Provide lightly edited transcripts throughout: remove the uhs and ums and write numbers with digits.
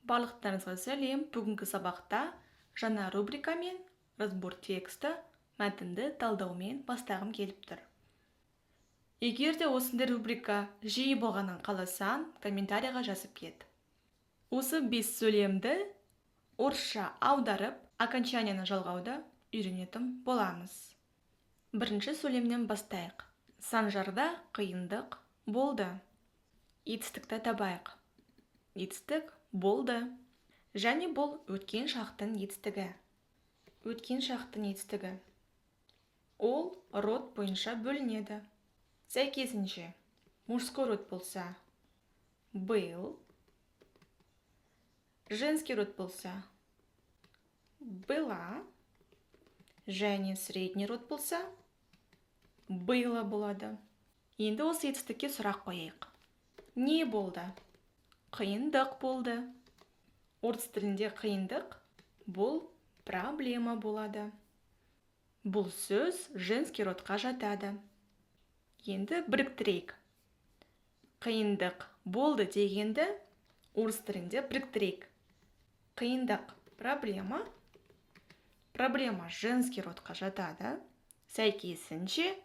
Барлықтарыңызға сәлем! Бүгінгі сабақта жаңа рубрикамен, разбор текста, мәтінді талдаумен бастағым келіп тұр. Егер де осындай рубрика жиі болғанын қаласаң, комментарийға жазып кет. Осы бес сөйлемді орысша аударып, окончанияны жалғауды үйренетін боламыз. Бірінші сөйлемнен бастайық. Санжарда қиындық болды. Етістікті табайық. Етістік «болды» және бұл өткен шақтың етістігі. Өткен шақтың етістігі, ол род бойынша бөлінеді. Сәйкесінше, мужской род болса, был, женский род болса, была және средний род болса, было болады. Енді осы етістікке сұрақ қояйық. Не болды? Қиындық болды. Орыс тілінде қиындық бұл проблема болады. Бұл сөз женский родқа жатады. Енді біріктірейік. Қиындық болды дегенді орыс тілінде біріктірейік. Қиындық – проблема. Проблема женский родқа жатады. Сәйкесінше,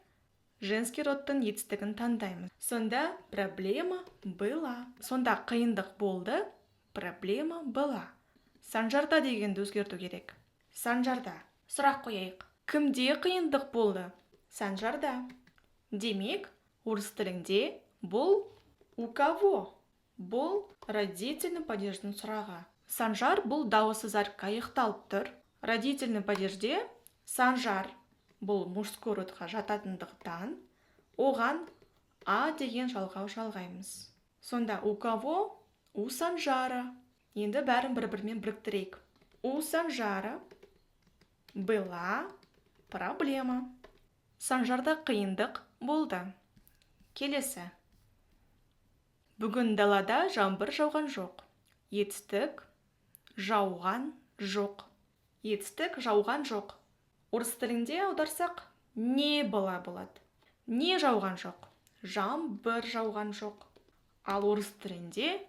женский родтың етістігін таңдаймыз. Сонда проблема была. Сонда қиындық болды, проблема была. Санжарда дегенді өзгерту керек. Санжарда. Сұрақ қояйық. Кімде қиындық болды? Санжарда. Демек, орыс тілінде бұл у кого. Бұл родительный падеждің сұрағы. Санжар бұл дауыссыз әріпке аяқталып тұр. Родительный падежде Санжар бұл мужской родқа жататындықтан, оған а деген жалғау жалғаймыз. Сонда у кого? У Санжара. Енді бәрін бір бірімен біріктірейік. У Санжара была проблема. Санжарда қиындық болды. Келесі. Бүгін далада жаңбыр жауған жоқ. Етістік жауған жоқ. Етістік жауған жоқ. Орыс тілінде аударсақ, не было болады. Не жауған жоқ? Жаңбыр жауған жоқ. Ал орыс тілінде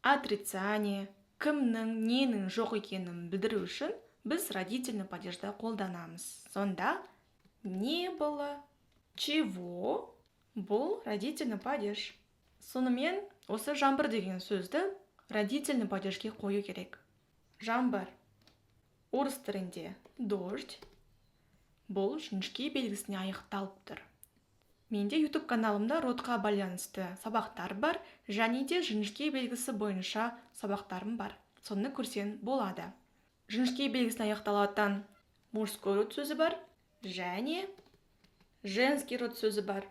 отрицание, кімнің, ненің жоқ екенін білдіру үшін біз родительный падежді қолданамыз. Сонда не было чего? Бұл родительный падеж. Сонымен, осы жаңбыр деген сөзді родительный падежге қою керек. Жаңбыр орыс тілінде дождь, бұл жіңішке белгісіне аяқталып тұр. Менде YouTube каналымда родқа байланысты сабақтар бар және де жіңішке белгісі бойынша сабақтарым бар, соны көрсең болады. Жіңішке белгісіне аяқталатын мужской род сөзі бар және женский род сөзі бар.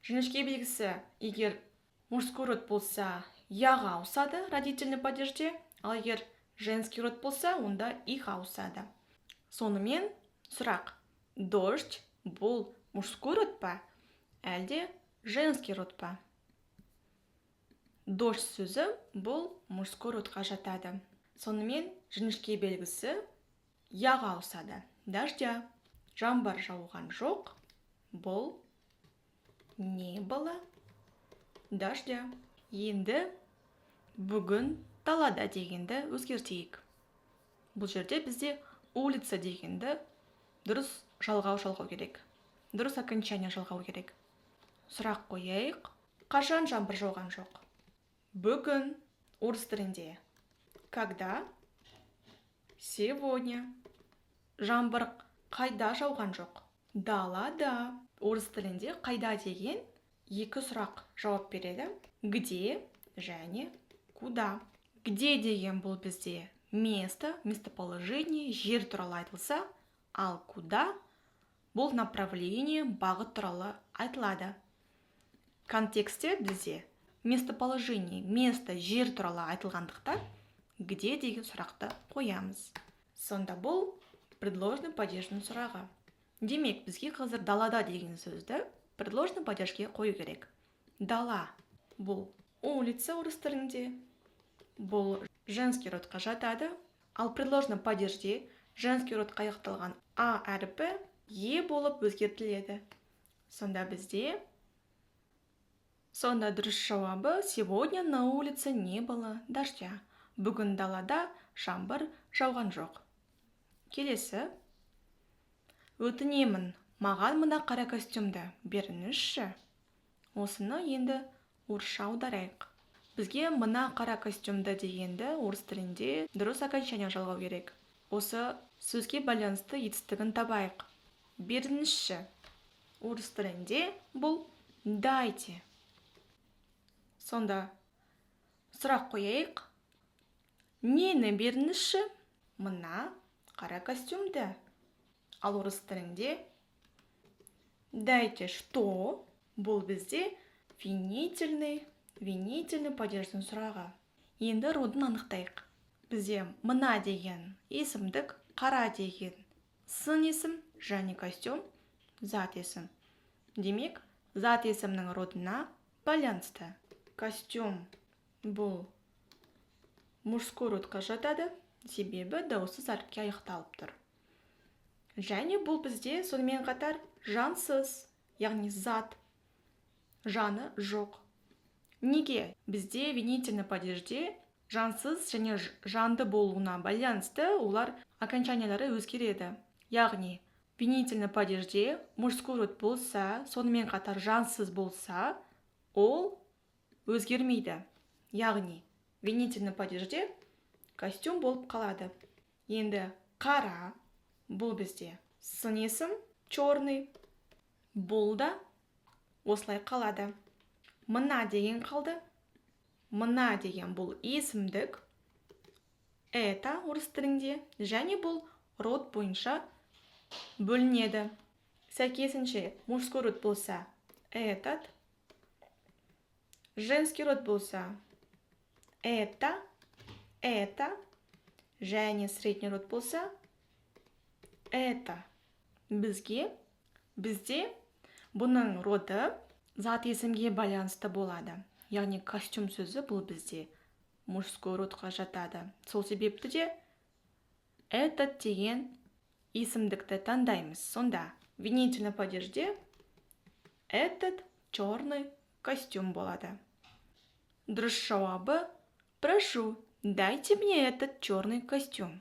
Жіңішке белгісі егер мужской род болса, я-ға ауысады родительный падежде, ал егер женский род болса, онда и-ға ауысады. Сонымен, сұрақ: дождь бұл мужской род па, әлде женский род па? Дождь сөзі бұл мужской родқа жатады. Сонымен, жіңішке белгісі я-ға ауысады, дождя. Жаңбыр жауған жоқ, бұл не было дождя. Енді бүгін далада дегенді өзгертейік. Бұл жерде бізде улица дегенді дұрыс жалғау жалғау керек, дұрыс окончание жалғау керек. Сұрақ қояйық. Қашан жаңбыр жауған жоқ? Бүгін. Орыс тілінде когда? Сегодня. Жаңбыр қайда жауған жоқ? Далада. Орыс тілінде қайда деген екі сұрақ жауап береді: где және куда. Где деген бұл бізде место, местоположение, жер туралы айтылса, ал куда бұл направление, бағыт туралы айтылады. Контекстте бізде местоположение, место, жер туралы айтылғандықтан, где деген сұрақты қоямыз. Сонда бұл предложный падеждің сұрағы. Демек, бізге қазір далада деген сөзді предложный падежге қою керек. Дала бұл улица орыс тілінде, бұл женский родқа жатады. Ал предложный падежде женский родқа аяқталған а әрпі е болып өзгертіледі. Сонда бізде, сонда дұрыс жауабы: сегодня на улице не было дождя. Бүгін далада жаңбыр жауған жоқ. Келесі. Өтінемін, маған мына қара костюмді беріңізші. Осыны енді орысша аударайық. Бізге «мына қара костюмді» дегенді орыс тілінде дұрыс окончание жалғау керек. Осы сөзге байланысты етістігін табайық. Беріңізші. Орыс тілінде бұл «дайте». Сонда сұрақ қояйық. Нені беріңізші? Мына қара костюмді. Ал орыс тілінде «дайте что»? Бұл бізде винительный падеждің сұрағы. Енді родын анықтайық. Бізде «мына» деген есімдік, «қара» деген сын есім және «костюм» зат есім. Демек, зат есімнің родына байланысты. «Костюм» бұл мужской родқа жатады, себебі дауыссыз әріпке аяқталып тұр. Және бұл бізде сонымен қатар жансыз, яғни зат, жаны жоқ. Неге? Бізде винительный падежде жансыз және жанды болуына байланысты олар окончаниялары өзгереді. Яғни винительный падежде мужской род болса, сонымен қатар жансыз болса, ол өзгермейді. Яғни винительный падежде «костюм» болып қалады. Енді «қара» бұл бізде сын есім, «черный», бұл да осылай қалады. «Мына» деген қалды. «Мына» деген бұл есімдік, «это» орыс тілінде, және бұл род бойынша бөлінеді. Сәйкесінше, мужской род болса, «этот», женский род болса, «эта», «эта» және средний род болса, «это». Бізде бұның роды зат есімге байланысты болады. Яғни «костюм» сөзі бұл бізде мужской родқа жатады. Сол себепті де «этот» деген есімдікті таңдаймыз. Сонда винительный падежде «этот черный костюм» болады. Дұрыс жауабы: «Прошу, дайте мне этот черный костюм».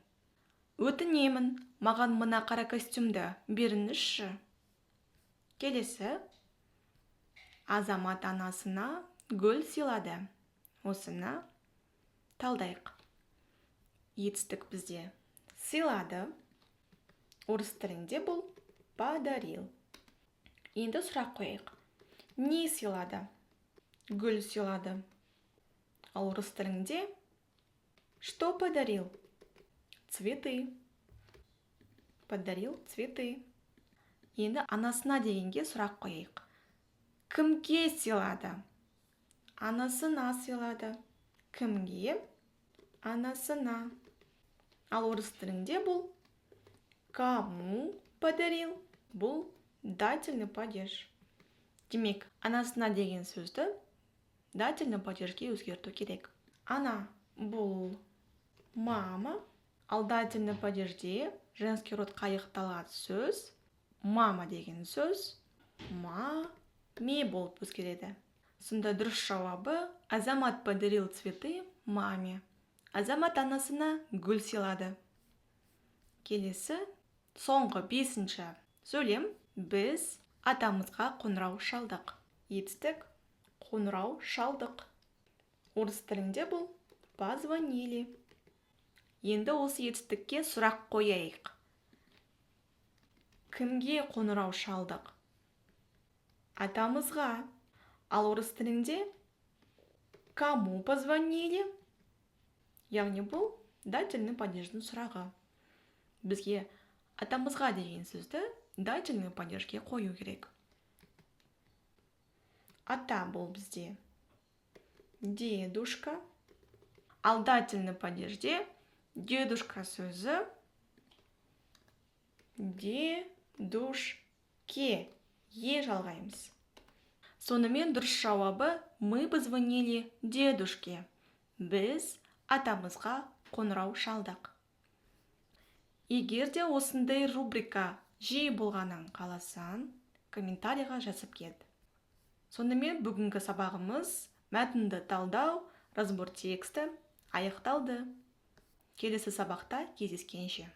Өтінемін, маған мына қара костюмді беріңізші. Келесі. Азамат анасына гүл сыйлады. Осыны талдайық. Етістік бізде «сыйлады», орыс тілінде бұл «подарил». Енді сұрақ қояйық. Не сыйлады? Гүл сыйлады. Ал орыс тілінде что подарил? Цветы. Подарил цветы. Енді «анасына» дегенге сұрақ қояйық. Кімге сыйлады? Анасына сыйлады. Кімге? Анасына. Ал орыс тілінде бұл «кому подарил», бұл дательный падеж. Демек, «анасына» деген сөзді дательный падежге өзгерту керек. «Ана» бұл «мама», ал дательный падежде женский родқа аяқталған сөз, «мама» деген сөз «маме» болып өзгереді. Сонда дұрыс жауабы: «Азамат подарил цветы маме». Азамат анасына гүл сыйлады. Келесі, соңғы, бесінші сөйлем. Біз атамызға қоңырау шалдық. Етістік «қоңырау шалдық», орыс тілінде бұл «позвонили». Енді осы етістікке сұрақ қояйық. Кімге қоңырау шалдық? Атамызға. Ал орыс тілінде «кому позвонили»? Яғни бұл дательный падеждің сұрағы. Бізге «атамызға» деген сөзді дательный падежге қою керек. «Ата» бұл бізде «дедушка», ал дательный падежде «дедушка» сөзі «дедушке», е жалғаймыз. Сонымен, дұрыс жауабы: «Мы позвонили дедушке». Біз атамызға қоңырау шалдық. Егер де осындай рубрика жиі болғанын қаласаң, комментарийға жазып кет. Сонымен, бүгінгі сабағымыз мәтінді талдау, разбор текста, аяқталды. Аяқталды. Келесі сабақта кездескенше.